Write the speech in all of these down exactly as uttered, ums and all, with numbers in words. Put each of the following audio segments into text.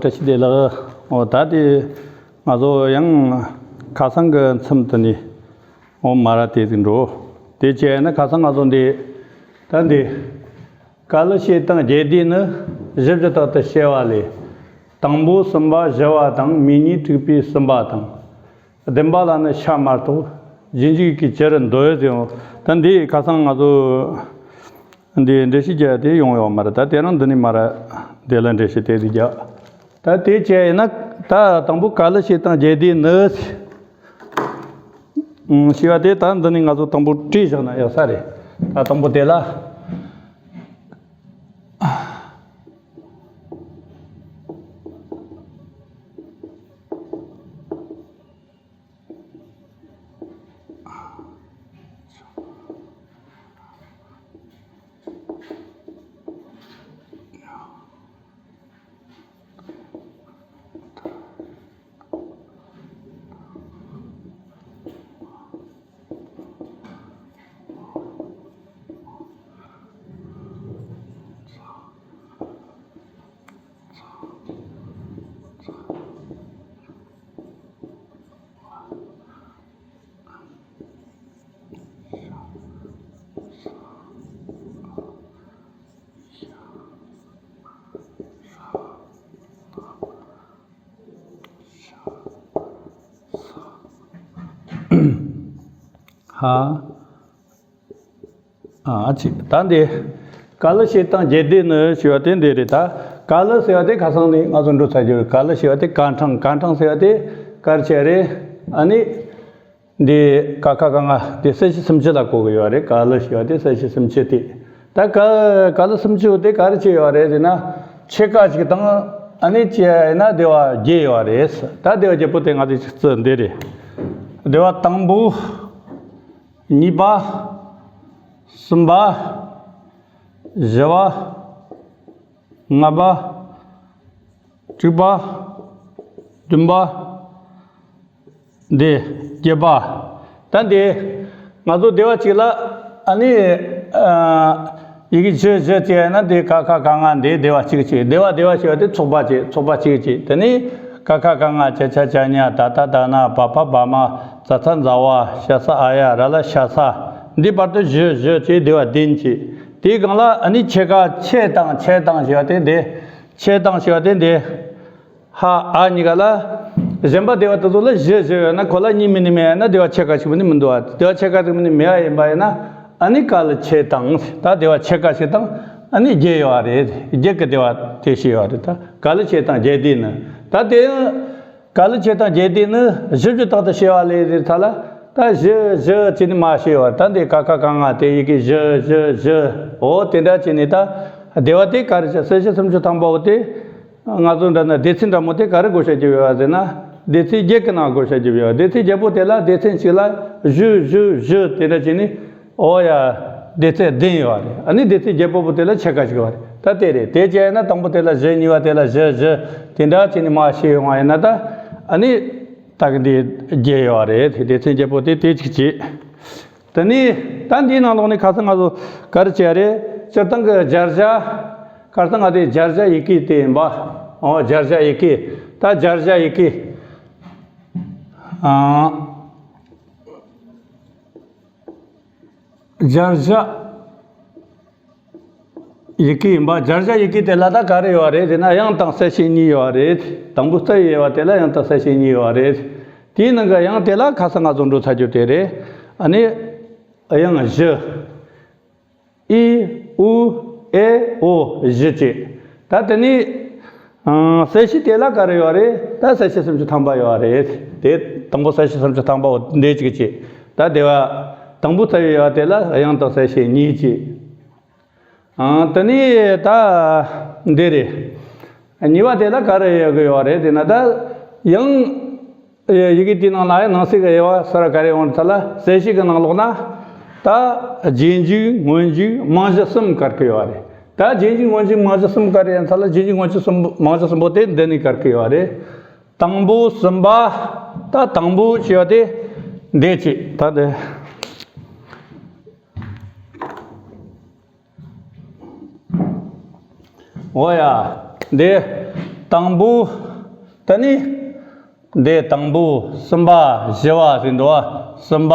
བཀྲ་ཤིས་བདེ་ལེགས། འོ་ད་དེ་ང་ཚོ་ཡང་ཁ་སང་གི་མཚམས་དེ་ནས་འོ་མར་དེ་ཟིག་འགྲོ། དེ་བྱས་ན་ཁ་སང་ང་ཚོ་འདི་ད་འདི་གལ་ཆེ་དང་རྒྱས་བསྡུས་ནི་བཞི་བཞི་དག་ཏུ་ཕྱེ་བ་ལས། དང་པོ་གསུམ་པ་བཞི་བ་དང་མིང་གཉིས་དྲུག་པའི་གསུམ་པ་དང་། བདུན་པ་ལ་ནི་ཤ་མ་གཏོགས་རྗེས་འཇུག་གི་ཕྱིར་འདོད་ཡོད་ཟེར། ད་འདི་ཁ་སང་ང་ཚོ་འདི་འགྲེལ་བཤད་རྒྱག་དེ་ཡོང་ཡོད་མ་རེད། ད་དེ་རིང་འདི་ནས་མར་དེ་ལ་འགྲེལ་བཤད་དེ་རིགས་རྒྱག། ད་དེ་བྱས་ཡིན་ན་ད་དང་པོ་གལ་ཆེ་དང་རྒྱས་བསྡུས་ནི་ཞེས་པ་དེ་ད་འདི་ནས་ང་ཚོ་དང་པོ་བྲིས་བཞག་ན་ཡག་ས་རེད། ད་དང་པོ་དེ་ལ། ཧ། ཨ་ཅི། ད་འདི་གལ་ཆེ་དང་རྒྱས་བསྡུས་ནི་ཞེས་པ་དེ་འདི་རེད། ད་གལ་ཟེར་བ་དེ་ཁ་སང་ནས་ང་ཚོ་འགྲོ་ཚར་རྒྱུ་རེད། གལ་ཟེར་བ་དེ་ཀ་འཕྲང་། ཀ་འཕྲང་ཟེར་བ་དེ་གལ་ཆེ་རེད། ཨ་ནི་འདི་ཀ་ཁ་ག་ང་དེ་གསལ་བྱེད་སུམ་ཅུ་ལ་གོ་གི་ཡོད་རེད། གལ་ཞེས་པ་དེ་གསལ་བྱེད་སུམ་ཅུ་དེ། ད་གལ་གལ་སུམ་ཅུ་དེ་ག་རེ་བྱས་ཡོད་རེད་ཟེར་ན། ཕྱེད་ཀ་ཅིག་དང་ཨ་ནི་བྱས་ཡིན་ན་སྡེ་བ་བརྒྱད་ཡོད་རེད། ད་སྡེ་བ་བརྒྱད་པོ་དེ་ང་ཚོས་ཅིག་བརྩི་འདི་རེད། སྡེ་བ་དང་པོ། གཉིས་པ། གསུམ་པ། བཞི་བ། ལྔ་པ། དྲུག་པ། བདུན་པ། འདི་བརྒྱད་པ། ད་འདི་ང་ཚོ་སྡེ་བ་གཅིག་ལ་ཨ་ནི་ཨ་ཡི་གེ་བཞི་བཞི་བྱས་ན་འདི་ཀ་ཁ་ག་ང་འདི་སྡེ་བ་གཅིག་གཅིག་སྡེ་བ་སྡེ་བ་ཞེས་པ་དེ་ཚོགས་པ་གཅིག་ཚོགས་པ་གཅིག་གཅིག་དེ་ནི་ཀ་ཁ་ག་ང་ཅ་ཆ་ཅ་ཉ་ད་ད་ད་ན་བ་ཕ་བ་མ་ཙ་ཚ་ཛ་ཝ་ཤ་ས་ཨ་ཡ་ར་ལ་ཤ་ས། འདི་བར་དུ་བཞི་བཞི་བྱས་སྡེ་བ་བདུན་གཅིག་དེའི་སྒང་ལ་ཨ་ནི་ཕྱེད་ཀ་ཕྱེད་དང་ཕྱེད་དང་ཞེས་པ་དེ་འདི། ཕྱེད་དང་ཞེས་པ་དེ་འདི། ཧ་ཨ་གཉིས་ཀ་ལ། གཞན་པ་སྡེ་བ་དེ་ཚོ་ལ་བཞི་བཞི་ཡོད་ན་ཁོ་ལ་གཉིས་མིན་ནི་མེད་ཡ་ན་སྡེ་བ་ཕྱེད་ཀ་ཞིག་མིན་ནི་མི་འདུག་བ། སྡེ་བ་ཕྱེད་ཀ་ཞིག་མིན་ནི་མེད་པ་ཡིན་པ་ཡིན་ན་ཨ་ནི་གལ་ཆེ་དང་ད་སྡེ་བ་ཕྱེད་ཀ་ཞིག་དང་ཨ་ནི་བརྒྱད་ཡོད་རེད། བརྒྱད་ཀྱི་སྡེ་བ་དེ་ཞིག་ཡོད་རེད། ད་གལ་ཆེ་དང་རྒྱས་བསྡུས་ནི། ད་དེ་ཡང་གལ་ཆེ་དང་རྒྱས་བསྡུས་ནི་བཞི་བཞི་དག་ཏུ་ཕྱེ་བ་ལས་ཟེར་ཐ་ལ་ད་བཞི་བཞི་བྱས་ནི་མ་ཕྱེ་བ། ད་འདི་ཀ་ཁ་ག་ང་དེ་ཡི་གེ་བཞི་བཞི་བཞི། འོ་དེ་འདྲ་བྱས་ནི་ད་སྡེ་བ་དེ་ག་རེ་བྱ་གསལ་བྱེད་སུམ་ཅུ་ཐམ་པའོ་དེ། ང་ཚོ་འདྲ་ན་སྡེ་ཚན་འདྲ་མོ་དེ་ག་རེ་བགོ་བཤའ་རྒྱབ་ཡོད་པ་ཟེར་ན། སྡེ་ཚན་བརྒྱད་ཀྱི་ནང་བགོ་བཤའ་རྒྱབ་ཡོད། སྡེ་ཚན་བརྒྱད་པོ་དེ་ལ་སྡེ་ཚན་གཅིག་ལ་བཞི་བཞི་བཞི་དེ་འདྲ་བྱས་ནི། འོ་ཡ། སྡེ་ཚན་བདུན་ཡོད་རེད། ཨ་ནི་སྡེ་ཚན་བརྒྱད་པོ་པོ་དེ་ལ་ཕྱེད་ཀ་ཞིག་ཡོད་རེད། ད་དེ་རེད། དེ་བྱས་ན་དང་པོ་དེ་ལ་བཞི། གཉིས་པ་དེ་ལ་བཞི་བཞི། དེ་འདྲ་བྱས་ནི་མ་ཤེས་ཡོང་བ་ཡིན་ན་ད། ཨ་ནི་ད་གི་འདི་བརྒྱད་ཡོད་རེད། སྡེ་ཚན་བརྒྱད་པོ་དེ་དེ་གཅིག་བྱས། དེ་ནས་ད་འདིའི་ནང་ལོགས་ནས་ཁ་སང་ང་ཚོ་ག་རེ་བྱས་རེད། སྤྱིར་བཏང་གི་སྦྱར་བྱ། ཁ་སང་ང་དེ་སྦྱར་བྱ་ཡི་གེ་དེ་ཡིན་པ། འོ་སྦྱར་བྱ་ཡི་གེ། ད་སྦྱར་བྱ་ཡི་གེ། ཨང་། སྦྱར་བྱ་ཡི་གེ་ཡིན་པ། སྦྱར་བྱ་ཡི་གེ་དེ་ལ་ད་ག་རེ་ཡོད་རེད་ཟེར་ན་དབྱངས་དང་གསལ་བྱེད་གཉིས་ཡོད་རེད། དང་པོ་རྩ་བའི་དབྱེ་བ་དེ་ལ་དབྱངས་དང་གསལ་བྱེད་གཉིས་ཡོད་རེད། དེའི་ནང་གི་དབྱངས་དེ་ལ་ཁ་སང་ང་ཚོ་འགྲོ་ཚར་རྒྱུ་དེ་རེད། ཨ་ནི། དབྱངས་བཞི། ཨི། ཨུ། ཨེ། ཨོ། བཞི་བྱས། ད་དེ་ནི། ཨང་། གསལ་བྱེད་དེ་ལ་ག་རེ་ཡོད་རེད། ད་གསལ་བྱེད་སུམ་ཅུ་ཐམ་པ་ཡོད་རེད། དེ་དང་པོ་གསལ་བྱེད་སུམ་ཅུ་ཐམ་པ་འོ་འདི་གཅིག་བྱས། ད་སྡེ་བ་དང་པོ་རྩ་བའི་དབྱེ་བ་དེ་ལ་དབྱངས་དང་གསལ་བྱེད་གཉིས་བྱས། ཨང་། དེ་ནི་ད་འདི་རེད། གཉིས་པ་དེ་ལ་ག་རེ་ཡོད་གི་ཡོད་རེད་ཟེར་ན། ད་དབྱངས་ཡི་གེ་དེའི་ནང་ལ་ཡང་ནང་གསེས་ཀྱི་དབྱེ་བ་གསར་ག་རེ་ཡོང་ཐ་ལ། གསལ་བྱེད་ཀྱི་ནང་ལོགས་ན་ད་རྗེས་འཇུག་སྔོན་འཇུག་རྨང་གཞི་གསུམ་བཀར་གི་ཡོད་རེད། ད་རྗེས་འཇུག་སྔོན་འཇུག་རྨང་གཞི་གསུམ་ག་རེ་ཡིན་ཐ་ལ། རྗེས་འཇུག་སྔོན་འཇུག་གསུམ་རྨང་གཞི་གསུམ་པོ་དེ་འདི་ནས་བཀར་གི་ཡོད་རེད། དང་པོ་གསུམ་པ། ད་དང་པོ་ཞེས་པ་དེ་འདི་བྱས། ད་དེ། འོ་ཡ། འདི། ད་ དང་པོ། ད་ནི། འདི་དང་པོ་གསུམ་པ་བཞི་བ་ཟེར་འདུག་བ། གསུམ་པ་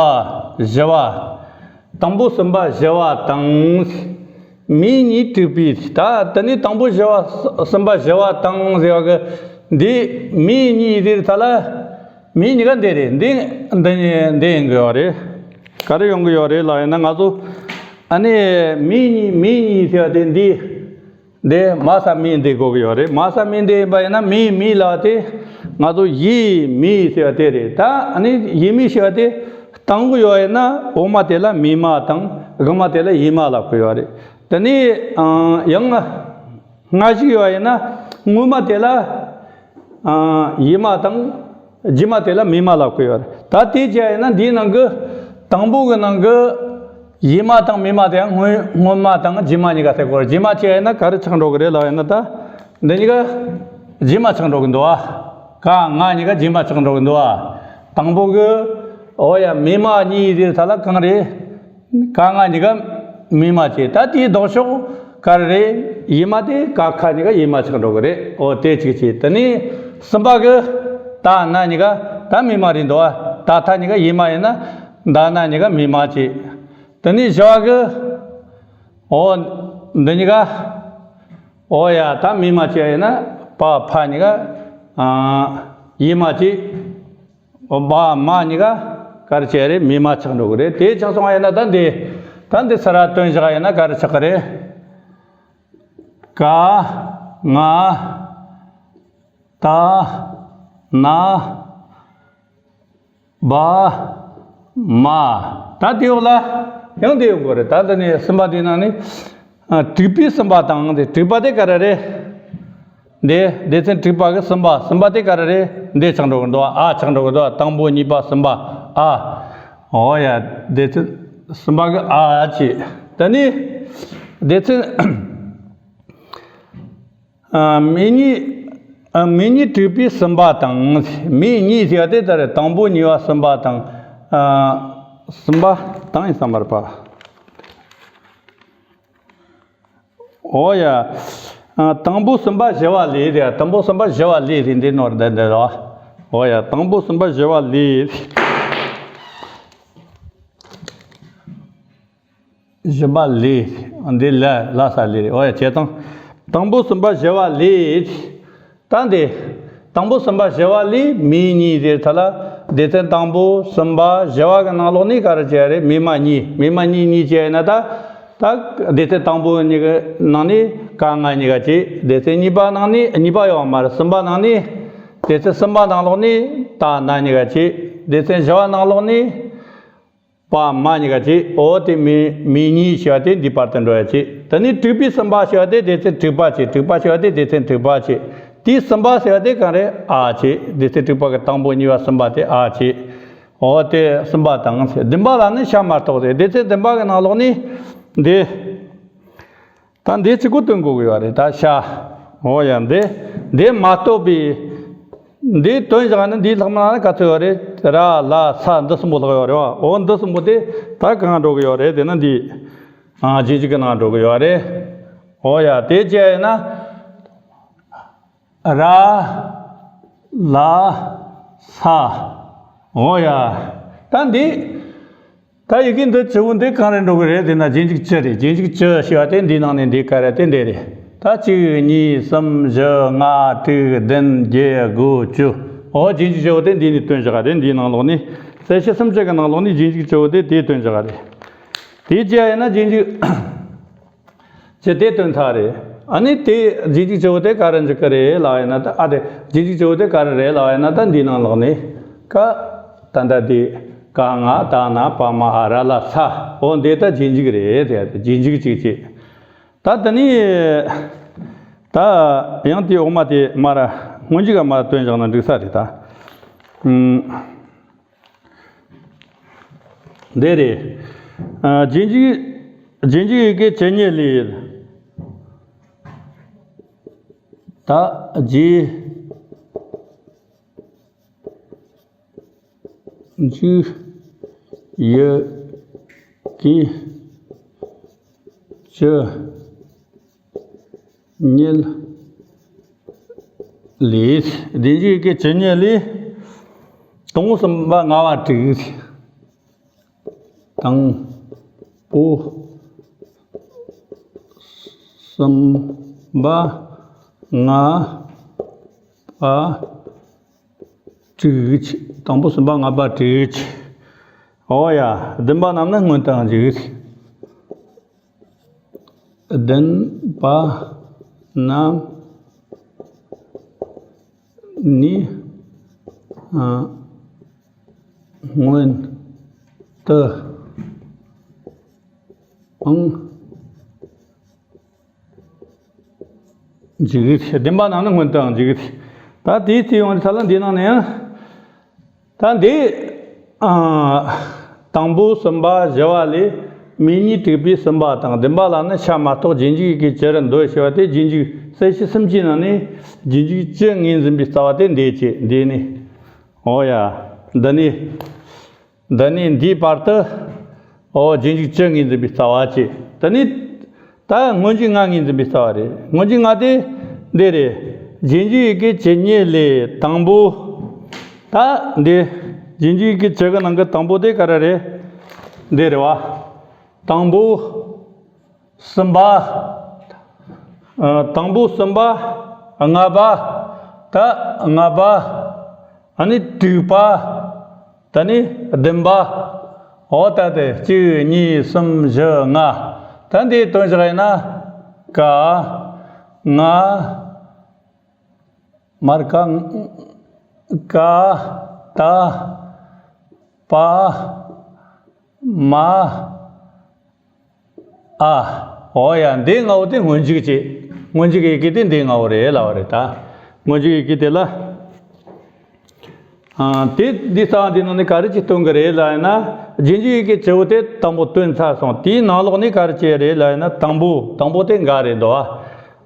བཞི་བ། དང་པོ་གསུམ་པ་བཞི་བ་དང་། མིང་གཉིས་དྲུག་པའི་ད་དེ་ནི་དང་པོ་བཞི་བ་གསུམ་པ་བཞི་བ་དང་ཟེར་བ་གི་འདི་མིང་གཉིས་ཟེར་ཐ་ལ། མིང་གཉིས་ཀ་འདི་རེད། འདི་འདི་འདི་ཡིན་གི་ཡོད་རེད། ག་རེ་ཡོང་གི་ཡོད་རེད་ལབ་ཡིན་ན་ང་ཚོ་ཨ་ནི་མིང་གཉིས་མིང་གཉིས་ཟེར་བ་དེ་འདི། འདི་མ་ས་མིང་འདི་དགོས་ཀྱི་ཡོད་རེད། མ་ས་མིང་འདི་ཡིན་པ་ཡིན་ན་མིང་མིང་ལབ་དེ་ང་ཚོ་ཡིན་མིན་ཟེར་བ་དེ་རེད། ད་ཨ་ནི་ཡིན་མིན་ཟེར་བ་དེ་གཏང་གི་ཡོད་ཡིན་ན་འོག་མ་དེ་ལ་མིང་མ་དང་གོང་མ་དེ་ལ་ཡིན་མ་ལབ་ཀྱི་ཡོད་རེད། དེ་ནས་ཡང་སྔ་ཞིག་ཡོད་ཡིན་ན་སྔོན་མ་དེ་ལ་ཡིན་མ་དང་། རྗེས་མ་དེ་ལ་མིང་མ་ལབ་ཀྱི་ཡོད་རེད། ད་དེ་བྱས་ཡིན་ན་འདིའི་ནང་གི་དང་པོ་གི་ནང་གི་ཡིན་མ་དང་མིན་མ་དེ་ཡང་སྔོན་སྔོན་མ་དང་རྗེས་མ་གཉིས་ཀ་ཟེར་གོ་རེད། རྗེས་མ་བྱས་ཡིན་ན་ག་རེ་ཆགས་འགྲོ་གི་རེད་ལབ་ཡིན་ན། ད་འདི་གཉིས་ཀ་རྗེས་མ་ཆགས་འགྲོ་གི་འདུག་ཨ། ག་ང་གཉིས་ཀ་རྗེས་མ་ཆགས་འགྲོ་གི་འདུག་ཨ། དང་པོ་གི་འོ་ཡ་མིང་མ་གཉིས་ཟེར་ས་ལ་གང་རེད། ག་ང་གཉིས་ཀ་མིང་མ་བྱས། ད་དེའི་ལྡོག་ཕྱོགས་ག་རེ་རེད། ཡིན་མ་དེ་ག་ཁ་གཉིས་ཀ་ཡིན་མ་ཆགས་འགྲོ་གི་རེད། འོ་དེ་གཅིག་བྱས། དེ་ནས་གསུམ་པ་གི་ད་ན་གཉིས་ཀ་ད་མིང་མ་རེད་འདུག་ཨ། ད་ཐ་གཉིས་ཀ་ཡིན་མ་ཡིན་ན་ད་ན་གཉིས་ཀ་མིང་མ་བྱས། དེ་ནས་བཞི་བ་གི་འོ་འདི་གཉིས་ཀ་འོ་ཡ་ད་མིང་མ་བྱས་ཡིན་ན་པ་ཕ་གཉིས་ཀ་ཡིན་མ་བྱས། འོ་མ་མ་གཉིས་ཀ་ག་རེ་བྱས་རེད། མིང་མ་ཆགས་འགྲོ་གི་རེད། དེ་ཆགས་སོང་བ་ཡིན་ན་ད་འདི་ད་འདི་ས་ར་སྟོན་བཞག་ཡིན་ན་ག་རེ་ཆགས་ཀྱི་རེད། ག་ང་ད་ན་བ་མ། ད་དེའི་འོག་ལ་ཡང་དེ་ཡོང་གི་རེད། ད་འདི་ནི་གསུམ་པ་དེའི་ནང་ནས་ཨ་དྲུག་པའི་གསུམ་པ་དང་དེ་དྲུག་པ་དེ་ག་རེ་རེད། འདི་སྡེ་ཚན་དྲུག་པ་གི་གསུམ་པ། གསུམ་པ་དེ་ག་རེ་རེད། འདི་ཆགས་འགྲོ་གི་འདུག་ཨ། ཆགས་འགྲོ་གི་འདུག་དང་པོ་གཉིས་པ་གསུམ་པ་ཨ། འོ་ཡ། སྡེ་ཚན་གསུམ་པ་གི་ཨ་ཅེ། ད་ནི་སྡེ་ཚན་ཨ་མིང་གཉིས་ཨ་མིང་གཉིས་དྲུག་པའི་གསུམ་པ་དང་། མིང་གཉིས་ཟེར་བ་དེ་ལྟར་དང་པོ་གཉིས་པ་གསུམ་པ་དང་། ཨ་གསུམ་པ་དང་ཡིན་བསམ་པར་པ། འོ་ཡ། ཨ་དང་པོ་གསུམ་པ་བཞི་བ་ལས་རེད། དང་པོ་གསུམ་པ་བཞི་བ་ལས་རེད། འདི་ནོར་འདི་འདི་རོ། འོ་ཡ། དང་པོ་གསུམ་པ་བཞི་བ་ལས། བཞི་བ་ལས། འདི་ལ་ལ་ས་ལས་རེད། འོ་ཡ། བྱས་ཙང་དང་པོ་གསུམ་པ་བཞི་བ་ལས། ད་འདི། དང་པོ་གསུམ་པ་བཞི་བ་ལས་མིང་གཉིས་ཟེར་ཐ་ལ། སྡེ་ཚན་དང་པོ་གསུམ་པ་བཞི་བ་གི་ནང་ལོགས་ནས་ག་རེ་བྱས་རེད། མིང་མ་གཉིས། མིང་མ་གཉིས་གཉིས་བྱས་ན་ད། ད་སྡེ་ཚན་དང་པོ་གཉིས་ཀྱི་ནང་ནས་ག་ང་གཉིས་ཀ་བྱས། སྡེ་ཚན་གཉིས་པ་ནང་ནས་གཉིས་པ་ཡོད་མ་རེད། གསུམ་པ་ནང་ནས། སྡེ་ཚན་གསུམ་པ་ནང་ལོགས་ནས་ད་ན་གཉིས་ཀ་བྱས། སྡེ་ཚན་བཞི་བ་ནང་ལོགས་ནས། པ་མ་གཉིས་ཀ་བྱས། འོ་དེ་མིང་མིང་གཉིས་ཞེས་པ་དེ་འདི་བར་དུ་འགྲོ་ཡ་བྱས། དེ་ནས་དྲུག་པའི་གསུམ་པ་ཞེས་པ་དེ་སྡེ་ཚན་དྲུག་པ་བྱས། དྲུག་པ་ཞེས་པ་དེ་སྡེ་ཚན་དྲུག་པ་བྱས། དེའི་གསུམ་པ་ཞེས་པ་དེ་གང་རེད། ཨ་བྱས། སྡེ་ཚན་དྲུག་པ་གི་དང་པོ་གཉིས་པ་གསུམ་པ་དེ་ཨ་བྱས། འོ་དེ་གསུམ་པ་དང་བདུན་པ་ལ་ནི་ཤ་མ་གཏོགས་ཏེ། སྡེ་ཚན་བདུན་པ་གི་ནང་ལོགས་ནས་འདི། ད་འདི་གཅིག་པུ་སྟོན་དགོས་ཀྱི་ཡོད་རེད། ད་ཤ། འོ་ཡ། འདི་འདི་མ་གཏོགས་པའི་འདི་སྟོན་བཞག་ན་འདིའི་ལྷག་མ་ལ་ག་ཚོད་ཡོད་རེད། ར་ལ་ས་འདི་གསུམ་པོ་ལྷག་ཡོད་རེད་བ། འོ་འདི་གསུམ་པོ་དེ་ད་གང་འགྲོ་གི་ཡོད་རེད། དེ་ན་འདི་ཨ་རྗེས་འཇུག་གི་ནང་འགྲོ་གི་ཡོད་རེད། འོ་ཡ། དེ་བྱས་ན། ར། ལ། ས། འོ་ཡ། ད་འདི། ད་ཡི་གེ་འདི་བཅུ་བོ་འདི་གང་རེད་འགྲོ་གི་རེད། དེ་ན་རྗེས་འཇུག་བཅུ་རེད། རྗེས་འཇུག་བཅུ་ཞེས་པ་དེ་འདིའི་ནང་ནས་འདི་ག་རེད། དེ་འདི་རེད། ད་གཅིག་གཉིས་གསུམ་བཞི་ལྔ་དྲུག་བདུན་བརྒྱད་དགུ་བཅུ། འོ་རྗེས་འཇུག་བཅུ་བོ་དེ་འདི་ནས་སྟོན་བཞག་ག་རེད། འདིའི་ནང་ལོགས་ནས་གསལ་བྱེད་སུམ་ཅུ་གི་ནང་ལོགས་ནས་རྗེས་འཇུག་བཅུ་བོ་དེ་དེ་སྟོན་བཞག་ག་རེད། དེ་བྱས་ཡིན་ན་རྗེས་འཇུག་ཅི་དེ་སྟོན་ཚར་རེད། ཨ་ནི་དེ་རྗེས་འཇུག་བཅུ་བོ་དེ་ག་རེ་འཇུག་གི་རེད་ལབ་ཡིན་ན། ད་ཨ་དེ་རྗེས་འཇུག་བཅུ་བོ་དེ་ག་རེ་རེད་ལབ་ཡིན་ན། ད་འདིའི་ནང་ལོགས་ནས་ཀ་ད་ད་དེ་ག་ང་ད་ན་པ་མ་ཨ་ར་ལ་ས། འོ་འདི་ད་རྗེས་འཇུག་རེད། དེ་རྗེས་འཇུག་གཅིག་བྱས། ད་དེ་ནས་ད་ཡང་དེ་འོག་མ་དེ་མར་སྔོན་འཇུག་ག་མར་སྟོན་བཞག་ན་འགྲིག་ས་རེད་ད། ཨུམ། འདི་རེད། ཨ་རྗེས་འཇུག་རྗེས་འཇུག་ཡི་གེ་ཇི་སྙེད་ལས། ད་རྗེས་འཇུག་ཡི་གེ་ཇི་སྙེད་ལས། ལས། བདེན་འཇུག་ཡི་གེ་བཅུ་གཉིས་ལས། དང་པོ་གསུམ་པ་ལྔ་པ་དྲུག་དང་པོ་གསུམ་པ་ལྔ་པ་དྲུག་དང་པོ་གསུམ་པ་ལྔ་པ་དྲུག་ཨོ་ཡ། བདུན་པ་རྣམས་ནི་སྔོན་དུའང་འཇུག་བདུན་པ་རྣམས་ནི་ཨ་སྔོན་དུའང་འཇུག་བདུན་པ་རྣམས་ནི་སྔོན་དུའང་འཇུག་ད་དེའི་ཚེ་ཡོང་བའི་ས་ལ་འདི་ནང་ནས་ཡང་། ད་འདི། ཨ། དང་པོ་གསུམ་པ་བཞི་པ་ལས་མིང་གཉིས་དྲུག་པའི་གསུམ་པ་དང་བདུན་པ་ལ་ནི་ཆ་མ་གཏོགས་རྗེས་འཇུག་ཡི་གེ་བཅུ་རུ་འདོད་ཞེས་པ་སྟེ། རྗེས་འཇུག་གསལ་བྱེད་གསུམ་གྱི་ནང་ནས་རྗེས་འཇུག་བཅུ་ངོས་འཛིན་པའི་རྩ་བ་དེ་འདི་བྱས། འདི་ནི། ཨོ་ཡ། འདི་ནི། འདི་ནས་འདིའི་བར་དུ། ཨོ། རྗེས་འཇུག་བཅུ་ངོས་འཛིན་པའི་རྩ་བ་བྱས། དེ་ནས་ད་སྔོན་འཇུག་ལྔ་ངོས་འཛིན་པའི་རྩ་བ་རེད། སྔོན་འཇུག་ལྔ་དེ་འདི་རེད། རྗེས་འཇུག་ཡི་གེ་བཅུ་གཉིས་ལས་དང་པོ། ད་འདི་རྗེས་འཇུག་ཡི་གེ་བཅུ་གི་ནང་གི་དང་པོ་དེ་ག་རེ་རེད། འདི་རེད་བ། དང་པོ། གསུམ་པ། ཨ། དང་པོ་གསུམ་པ། ལྔ་པ། ད་ལྔ་པ། ཨ་ནི་དྲུག་པ། ད་ནི་བདུན་པ། འོ་ད་དེ་གཅིག་གཉིས་གསུམ་བཞི་ལྔ། ད་འདིའི་དོན་བཞག་ཡིན་ན། ཀ། ང་། མར་ཀ། ཀ། ཏ། པ། མ། ཨ། འོ་ཡ། འདི་ལྔ་བོ་དེ་སྔོན་འཇུག་བྱེད། སྔོན་འཇུག་ཡི་གེ་དེ་འདི་ལྔ་བོ་རེད་ལབ་པ་རེད་ད། སྔོན་འཇུག་ཡི་གེ་དེ་ལ། ཨ། དེ་འདི་རྩ་བ་འདི་ནང་ནས་ག་རེ་ཅིག་སྟོན་གི་རེད་ལབ་ཡིན་ན། རྗེས་འཇུག་ཡི་གེ་བཅུ་བོ་དེ་དང་པོ་སྟོན་ཚར་སོང་། དེའི་ནང་ལོགས་ནས་ག་རེ་བྱས་རེད་ལབ་ཡིན་ན། དང་པོ། དང་པོ་དེ་འགའ་རེད་འདུག་ཨ།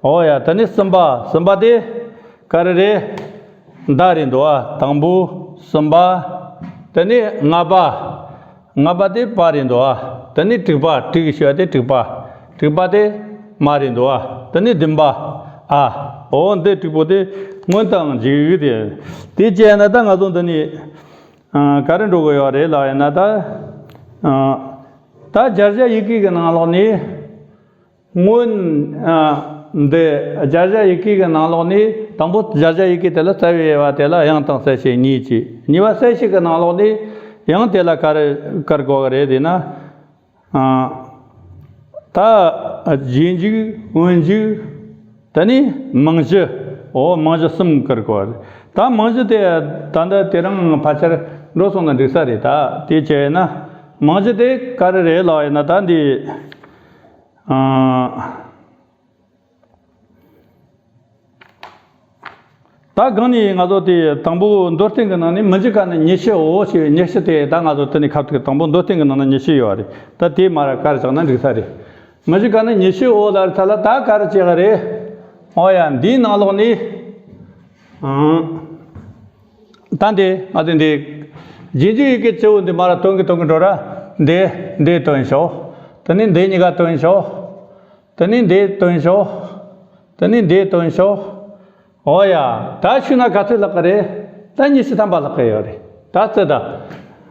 འོ་ཡ། དེ་ནས་གསུམ་པ། གསུམ་པ་དེ་ག་རེ་རེད། མདའ་རེད་འདུག་ཨ། དང་པོ། གསུམ་པ། དེ་ནས་ལྔ་པ། ལྔ་པ་དེ་པ་རེད་འདུག་ཨ། དེ་ནས་དྲུག་པ། དྲུག་ཞུ་བ་དེ་དྲུག་པ། དྲུག་པ་དེ་མ་རེད་འདུག་ཨ། དེ་ནས་བདུན་པ། ཨ། འོ་འདི་དྲུག་པོ་དེ་སྔོན་དུའང་འཇུག་དེ། དེ་བྱས་ན་ད་ང་ཚོ་འདི་ནས། ཨ། ག་རེ་འགྲོ་གི་ཡོད་རེད་ལབ་ཡིན་ན་ད། ཨ། ད་སྦྱར་བྱ་ཡི་གེ་གི་ནང་ལོགས་ནས། སྔོན། ཨ། འདི་སྦྱར་བྱ་ཡི་གེ་གི་ནང་ལོགས་ནས་དང་པོ་སྦྱར་བྱ་ཡི་གེ་དེ་ལ་རྩ་བའི་དབྱེ་བ་དེ་ལ་དབྱངས་དང་གསལ་བྱེད་གཉིས་བྱས། གཉིས་པ་གསལ་བྱེད་ཀྱི་ནང་ལོགས་ནས་དབྱངས་དེ་ལ་ག་རེ་བཀར་དགོས་ཀྱི་རེད་ཟེར་ན། ཨ། ད་རྗེས་འཇུག་སྔོན་འཇུག་དེ་ནས་མིང་གཞི། འོ། མིང་གཞི་གསུམ་བཀར་དགོས་པ་རེད། ད་མིང་གཞི་དེ་ད་ལྟ་དེ་རིང་ཕལ་ཆེར་འགྲོ་སོང་ན་འགྲིག་ས་རེད། ད་དེ་བྱས་ན་མིང་གཞི་དེ་ག་རེ་རེད་ལབ་ཡིན་ན། ད་འདི། ཨ། ད་གོང་ནས་ང་ཚོ་དེ་དང་པོ་མདོར་བསྟན་གྱི་ནང་ནས་མི་འཇུག་ག་ནི་ཉི་ཤུའོ་ཞེས་པའི་ཉི་ཤུ་དེ། ད་ང་ཚོ་དེ་ནས་ཁ་ཐུག་དང་པོ་མདོར་བསྟན་གྱི་ནང་ན་ཉི་ཤུ་ཡོད་རེད། ད་དེ་མར་བཀར་བཞག་ན་འགྲིག་ས་རེད། མི་འཇུག་ག་ནི་ཉི་ཤུའོ་ལབ་ཚར་ལ་ད་ག་རེ་བྱེད་གི་རེད། འོ་ཡ། འདིའི་ནང་ལོགས་ནས། ཨང་། ད་འདི་ང་ཚོས་འདི་རྗེས་འཇུག་ཡི་གེ་བཅུ་བོ་འདི་མར་སྟོན་གི་སྟོན་གི་འགྲོ་ར། འདི་འདི་སྟོན་ཤོག་དེ་ནས་འདི་གཉིས་ཀ་སྟོན་ཤོག་དེ་ནས་འདི་སྟོན་ཤོག་དེ་ནས་འདི་སྟོན་ཤོག་འོ་ཡ། ད་ཤུ་ན་ག་ཚོད་ལྷག་གི་རེད། ད་ཉི་ཤུ་ཐམ་པ་ལྷག་གི་ཡོད་རེད། ད་ཙི་ད།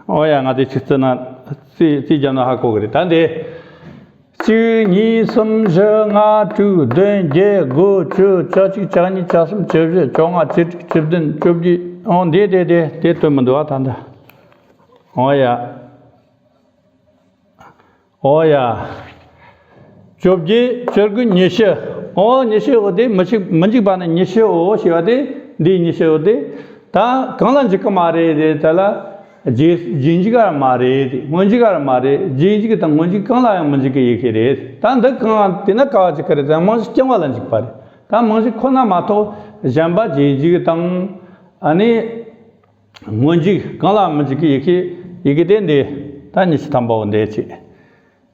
འོ་ཡ། ང་དེ་ཆུ་ཙི་ན་རྩིས་རྩིས་རྒྱབ་ན་ཧ་གོ་གི་རེད། ད་འདི། གཅིག་གཉིས། གསུམ། བཞི། ལྔ། དྲུག་བདུན། བརྒྱད། དགུ། བཅུ། བཅུ་གཅིག་བཅུ་གཉིས། བཅུ་གསུམ། བཅུ་བཞི། བཅོ་ལྔ། བཅུ་དྲུག་བཅུ་བདུན། བཅུ་བརྒྱད། འོ་འདི་དེ་དེ་དེ་སྟོན་མི་འདུག་ཨ། ད་འདི། འོ་ཡ། འོ་ཡ། བཅོ་བརྒྱད། བཅུ་དགུ། ཉི་ཤུ། འོ་ཉི་ཤུའོ་དེ་མི་འཇུག་མི་འཇུག་པ་ནི་ཉི་ཤུའོ་ཞེས་པ་དེ། འདི་ཉི་ཤུའོ་དེ། ད་གང་ལ་འཇུག་གི་མ་རེད་དེ། ད་ལ་རྗེས་རྗེས་འཇུག་ག་མ་རེད། སྔོན་འཇུག་ག་མ་རེད། རྗེས་འཇུག་དང་སྔོན་འཇུག་གང་ལ་ཡང་མི་འཇུག་གི་ཡི་གེ་རེད། ད་འདི་གང་དེ་ན་ག་བ་འཇུག་གི་རེད་ཟེར་ན། མིང་གཞི་རྐྱང་པ་ལ་འཇུག་པ་རེད། ད་མིང་གཞི་ཁོ་ན་མ་གཏོགས་གཞན་པ་རྗེས་འཇུག་དང་། ཨ་ནི། སྔོན་འཇུག་གང་ལ་མི་འཇུག་གི་ཡི་གེ། ཡི་གེ་དེ་འདི། ད་ཉི་ཤུ་ཐམ་པའོ་འདི་བྱས།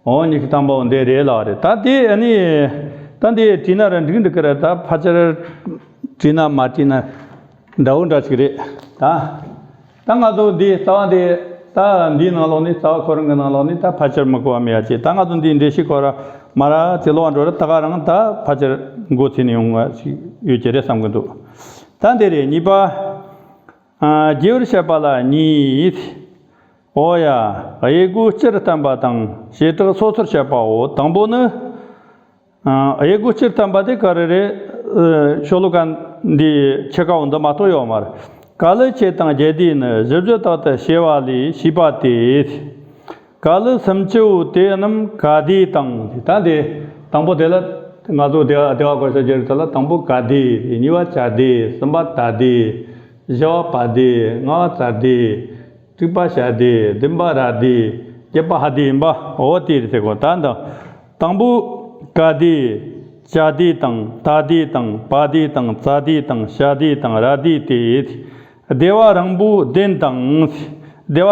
འོ་ཉི་ཤུ་ཐམ་པའོ་འདི་རེད་ལབ་རེད། ད་དེ་ཨ་ནི། ད་འདི་བྲིས་ན་ར་འགྲིག་འགྲིག་གི་རེད། ད་ཕལ་ཆེར་བྲིས་ན་མ་བྲིས་ན་འདྲ་བོ་འདྲ་ཅིག་རེད། ད་ད་ང་ཚོ་འདི་རྩ་བ་འདི། ད་འདིའི་ནང་ལོགས་ནས། རྩ་བ་ཁོ་རང་གི་ནང་ལོགས་ནས་ད་ཕལ་ཆེར་མི་གོ་བ་མེད་ཡ་ཅིག་ད་ང་ཚོ་འདིའི་འགྲེལ་བཤད་སྐོར་མ་ར་ཅིག་ལོག་འགྲོ་ར། ད་ག་རང་ད་ཕལ་ཆེར་མགོ་ཚོས་ནས་ཡོང་བ་ཞིག་ཡོད་ཀྱི་རེད་བསམ་གི་འདུག་ད་འདི་རེད། གཉིས་པ། ཨ། རྒྱས་པར་བཤད་པ་ལ་གཉིས། འོ་ཡ། དབྱེ་སྒོ་སྤྱིར་བསྟན་པ་དང་བྱེ་བྲག་སོ་སོར་བཤད་པའོ། དང་པོ་ནི། ཨ། དབྱེ་སྒོ་སྤྱིར་བསྟན་པ་དེ་ག་རེ་རེད། ཨ། ཤོ་ལོ་ཀ་འདི་ཕྱེད་ཀ་བོ་འདི་མ་གཏོགས་ཡོད་མ་རེད། ག་ལུ་ཆེ་དང་རྒྱས་བསྡུས་ནི། བཞི་བཞི་དག་ཏུ་ཕྱེ་བ་ལས་ཞེས་པ་སྟེ། ག་ལུ་སུམ་ཅུ་བོ་དེ་རྣམས་ག་སྡེ་དང་། ད་འདི་དང་པོ་དེ་ལ་ང་ཚོ་སྡེ་པ་སྡེ་པ་བགོ་བཤའ་རྒྱག་རེད། ད་ལ་དང་པོ་ག་སྡེ། གཉིས་པ་ཅ་སྡེ། གསུམ་པ་ད་སྡེ། བཞི་བ་པ་སྡེ། ལྔ་བ་ཙ་སྡེ། དྲུག་པ་ཤ་སྡེ། བདུན་པ་ར་སྡེ། བརྒྱད་པ་ཧ་སྡེ་ཡིན་པ། འོ་དེ་རེད་ཟེར་གོ། ད་འདི་དང་པོ་ག་སྡེ། ཅ་སྡེ་དང་ད་སྡེ་དང་པ་སྡེ་དང་ཙ་སྡེ་དང་ཤ་སྡེ་དང་ར་སྡེ་སྟེ། སྡེ་པ་རིང་པོ་བདུན་དང་། སྡེ་པ།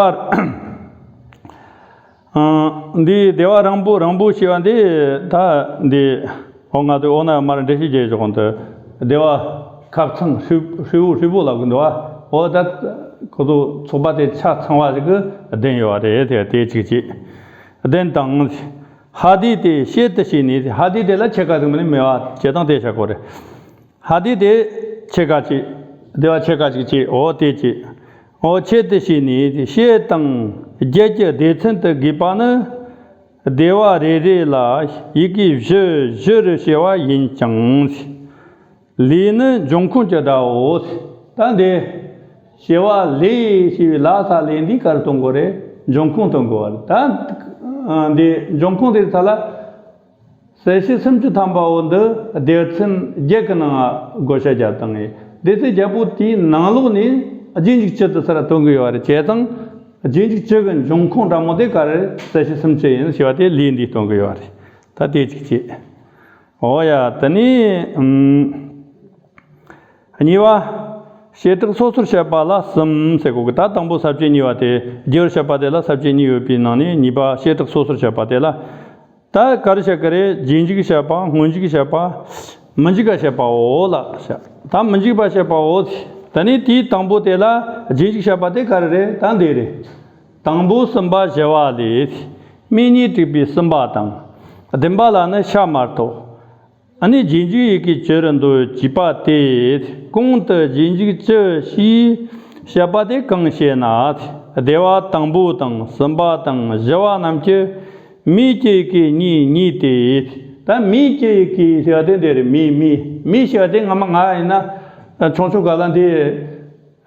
ཨང་། འདི་སྡེ་པ་རིང་པོ། རིང་པོ་ཞེས་པ་འདི་ད་འདི། འོ་ང་ཚོས་འོ་ན་མར་འགྲེལ་བཤད་རྒྱག་ཞོག་འདི། སྡེ་པ་ཁབ་ཚང་ཧྲིལ་ཧྲིལ་པོ་ཧྲིལ་པོ་ལབ་གི་འདུག་བ། འོ་ད་ཁོ་ཚོ་ཚོགས་པ་དེ་ཆ་ཚང་བ་ཞིག་གི་བདུན་ཡོད་པ་རེད། དེ་དེ་གཅིག་བྱས། བདུན་དང་། ཧ་སྡེ་སྟེ་ཕྱེད་དུ་ཕྱེ་ནས། ཧ་སྡེ་དེ་ལ་ཕྱེད་ཀ་ཟིག་མིན་ནི་མེད་པ་བྱས་དང་དེ་བྱ་དགོས་རེད། ཧ་སྡེ་དེ་ཕྱེད་ཀ་གཅིག་སྡེ་པ་ཕྱེད་ཀ་གཅིག་བྱས། འོ་དེ་བྱས། འོ་ཕྱེད་དུ་ཕྱེ་ནས་ཕྱེད་དང་བརྒྱད་ཀྱི་སྡེ་ཚན་དུ་དགོས་པ་ནི། སྡེ་པ་རེ་རེ་ལ་ཡི་གེ་བཞི་བཞི་རུ་ཕྱེ་བ་ཡིན་ཀྱང་། ལས་ནི་འབྱུང་ཁུངས་ཀྱི་སྒྲའོ། ད་འདི་ཕྱེ་བ་ལས་ཞེས་པའི་ལ་ས་ལས་འདི་ག་རེ་སྟོན་དགོས་རེད། འབྱུང་ཁུངས་སྟོན་དགོས་པ་རེད། ད་འདི་འབྱུང་ཁུངས་དེ་ཚ་ལ། གསལ་བྱེད་སུམ་ཅུ་ཐམ་པ་བོ་འདི་སྡེ་ཚན་བརྒྱད་ཀྱི་ནང་བགོ་བཤའ་བརྒྱབ་བཏང་ངས། སྡེ་ཚན་བརྒྱད་པོ་དེའི་ནང་ལོགས་ནས་རྗེས་འཇུག་སྤྱི་དེ་ཚུར་སྟོན་གི་ཡོད་རེད། བྱས་ཙང་རྗེས་འཇུག་སྤྱི་གི་འབྱུང་ཁུངས་འདྲ་མོ་དེ་ག་རེ། གསལ་བྱེད་སུམ་ཅུ་ཡིན་ཞེས་པ་དེ་ལས་འདིས་སྟོན་གི་ཡོད་རེད། ད་དེ་གཅིག་བྱས། འོ་ཡ། དེ་ནས་ཨུམ། གཉིས་པ། བྱེ་བྲག་སོ་སོར་བཤད་པ་ལ་གསུམ་ཟེར་གོ་གི། ད་དང་པོ་ས་བཅད་གཉིས་པ་དེ། རྒྱས་པར་བཤད་པ་དེ་ལ་ས་བཅད་གཉིས་ཡོད་པའི་ནང་ནས་གཉིས་པ་བྱེ་བྲག་སོ་སོར་བཤད་པ་དེ་ལ། ད་ག་རེ་བཤད་གི་རེད། རྗེས་འཇུག་བཤད་པ། སྔོན་འཇུག་བཤད་པ། མི་འཇུག་པ་བཤད་པའོ་ལ་བཤད། ད་མི་འཇུག་པ་བཤད་པའོ། ད་ནི་དེའི་དང་པོ་དེ་ལ་རྗེས་འཇུག་བཤད་པ་དེ་ག་རེ་རེད། ད་འདི་རེད། དང་པོ་གསུམ་པ་བཞི་བ་ལས། སྨོས་གཉིས་དྲུག་པའི་གསུམ་པ་དང་། བདུན་པ་ལ་ནི་ཤ་མ་གཏོགས། ཨ་ནི་རྗེས་འཇུག་ཡི་གེ་ཅི་རུ་འདོད་ཅེས་པ་སྟེ། གོང་དུ་རྗེས་འཇུག་ཅི་ཞེས་བཤད་པ་དེ་གང་ཞེ་ན། སྡེ་པ་དང་པོ་དང་གསུམ་པ་དང་བཞི་བ་རྣམས་ཀྱི་སྨོས་ཀྱི་ཡི་གེ་གཉིས་གཉིས་ཏེ། ད་སྨོས་ཀྱི་ཡི་གེ་ཞེས་པ་དེ་འདི་རེད། སྨོས་སྨོས་སྨོས་ཞེས་པ་དེ་སྔ་མ་ང་ཡིན་ན་ཆུང་ཆུང་སྐབས་ལ་འདི་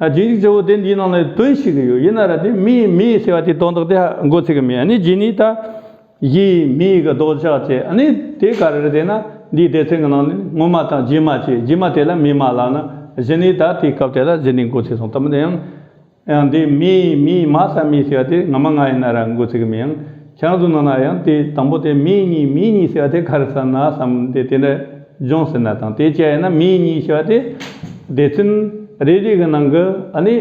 རྗེས་འཇུག་ཅི་བོ་དེ་འདིའི་ནང་ལ་དོན་ཞིག་ཡོད། ཡིན་ན་ར་དེ་སྨོས་སྨོས་ཞེས་པ་དེ་དོན་དག་དེ་མགོ་ཚོས་གི་མེད། ཨ་ནི་རྗེས་ནས་ད། ཡིས་མིས་གི་ལྡོག་ཕྱོགས་བྱས། ཨ་ནི་དེ་ག་རེ་རེད་ཟེར་ན། འདིའི་སྡེ་ཚན་གི་ནང་ནས་སྔོན་མ་དང་རྗེས་མ་བྱས། རྗེས་མ་དེ་ལ་སྨོས་མ་ལབ་ན། གཞི་ནས་ད་དེའི་སྐབས་དེ་ལ་གཞི་ནས་མགོ་ཚོས་སོང་། ད་མི་དེ་ཡང་ཡང་འདི་སྨོས་སྨོས་མ་ས་སྨོས་ཟེར་བ་དེ་སྔ་མ་ང་ཡིན་ན་ར་མགོ་ཚོས་གི་མེད། ཡང་ཁྱེད་རང་ཚོ་ནང་ན་ཡང་དེ་དང་པོ་དེ་སྨོས་གཉིས་སྨོས་གཉིས་ཟེར་བ་དེ་ག་རེ་ཟེར་ན་བསམ་སྟེ། དེ་འདྲ་སྦྱོང་ཟེར་ན་དང་། དེ་བྱས་ཡིན་ན་སྨོས་གཉིས་ཟེར་བ་དེ་སྡེ་ཚན་རེ་རེ་གི་ནང་གི་ཨ་ནི།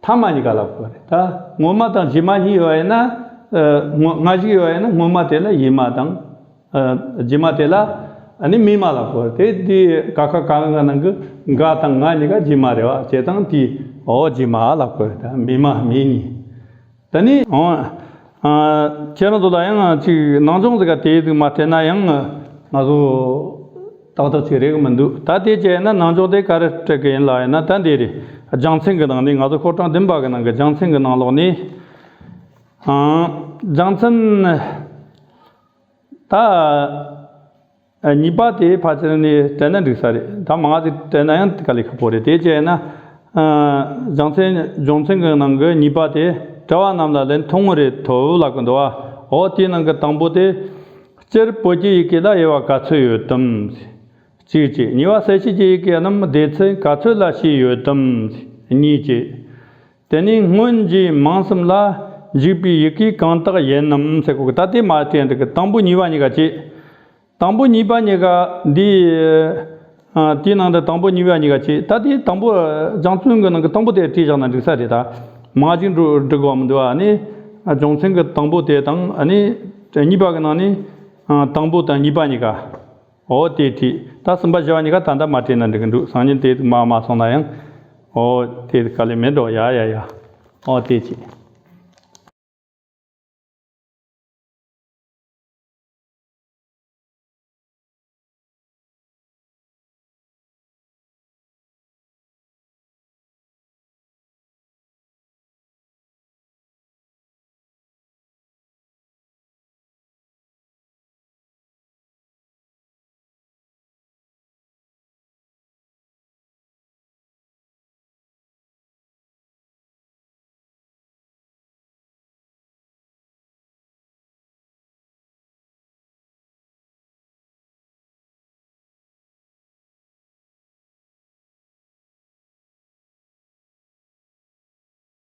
ཐ་མ་གཉིས་ཀ་ལབ་དགོས་རེད། ད་སྔོན་མ་དང་རྗེས་མ་གཉིས་ཡོད་ཡིན་ན། ཨ། སྔོན་སྔ་གཞུག་ཡོད་ཡིན་ན་སྔོན་མ་དེ་ལ་ཡིས་མ་དང་། ཨ། རྗེས་མ་དེ་ལ་ཨ་ནི་སྨོས་མ་ལབ་དགོས་རེད། དེ་དེ་ཀ་ཁ་ག་ང་གི་ནང་གི་ག་དང་ང་གཉིས་ཀ་རྗེས་མ་རེད་བ། བྱས་ཙང་དེ་འོ་རྗེས་མ་ལབ་དགོས་རེད། ད་སྨོས་མ་སྨོས་གཉིས། ད་ནི་འོ། ཨ། ཁྱེད་རང་ཚོ་ལ་ཡང་ཅིག་ནང་སྦྱོང་ཟིག་ག་དེ་ཟིག་མ་སྤྲད་ན་ཡང་ང་ཚོ་ཏག་ཏག་ཅིག་རེད་གི་མི་འདུག་ད་དེ་བྱས་ན་ནང་སྦྱོང་དེ་ག་རེ་སྤྲད་གི་ཡིན་ལ་ཡིན་ན། ད་འདི་རེད། སྦྱང་ཚན་གི་ནང་ནས། ང་ཚོ་ཤོག་གྲངས་བདུན་པ་གི་ནང་གི་སྦྱང་ཚན་གི་ནང་ལོགས་ནས། ཨང་། སྦྱང་ཚན་ད་གཉིས་པ་དེ་ཕལ་ཆེར་ནས་སྤྲད་ན་འགྲིག་ས་རེད། ད་མང་ཙིག་སྤྲད་ན་ཡང་དཀའ་ལས་ཁག་པོ་རེད། དེ་བྱས་ན། ཨ། སྦྱང་ཚན། སྦྱོང་ཚན་གྱི་ནང་གི་གཉིས་པ་དེ། གྲྭ་བ་རྣམས་ལ་ལན་ཐུང་ངུ་རེ་ཐོབ་ལབ་གི་འདུག་བ། འོ་དེའི་ནང་གི་དང་པོ་དེ། སྤྱིར་བོད་ཀྱི་ཡི་གེ་ལ་དབྱེ་བ་ག་ཚོད་ཡོད་དམ། གཅིག་བྱས། གཉིས་པ། གསལ་བྱེད་ཀྱི་ཡི་གེ་རྣམས་སྡེ་ཚན་ག་ཚོད་ལ་ཕྱེ་ཡོད་དམ། གཉིས་བྱས། དེ་ནས་སྔོན་རྗེས་མང་གསུམ་ལ་འཇུག་པའི་ཡི་གེ་གང་དག་ཡིན་ནམ་ཟེར་གོ་གི། ད་དེ་མ་དྲན་འགྲིག་གི། དང་པོ་གཉིས་པ་གཉིས་ཀ་བྱས། དང་པོ་གཉིས་པ་གཉིས་ཀ་འདི། ཨ། དེའི་ནང་དུ་དང་པོ་གཉིས་པ་གཉིས་ཀ་བྱས། ད་དེ་དང་པོ་སྦྱང་ཚན་གྱི་ནང་གི་དང་པོ་དེ་བྲིས་བཞག་ན་འགྲིག་ས་རེད། ད་མང་ཅིག་འགྲོ་འགྲིག་གི་མི་འདུག་ཨ་ནི་སྦྱོང་ཚན་གྱི་དང་པོ་དེ་དང་། ཨ་ནི་གཉིས་པ་གི་ནང་ནས། ཨ། དང་པོ་དང་གཉིས་པ་གཉིས་ཀ། འོ་དེ་བྲིས། ད་གསུམ་པ་བཞི་བ་གཉིས་ཀ་ད་ལྟ་མ་བྲིས་ན་འགྲིག་གི་འདུག་སང་ཉིན་དེ་མ་མ་སོང་ན་ཡང་། འོ་དེ་དཀའ་ལས་མེད་འགྲོ། ཡ་ཡ་ཡ། འོ་དེ་བྱས།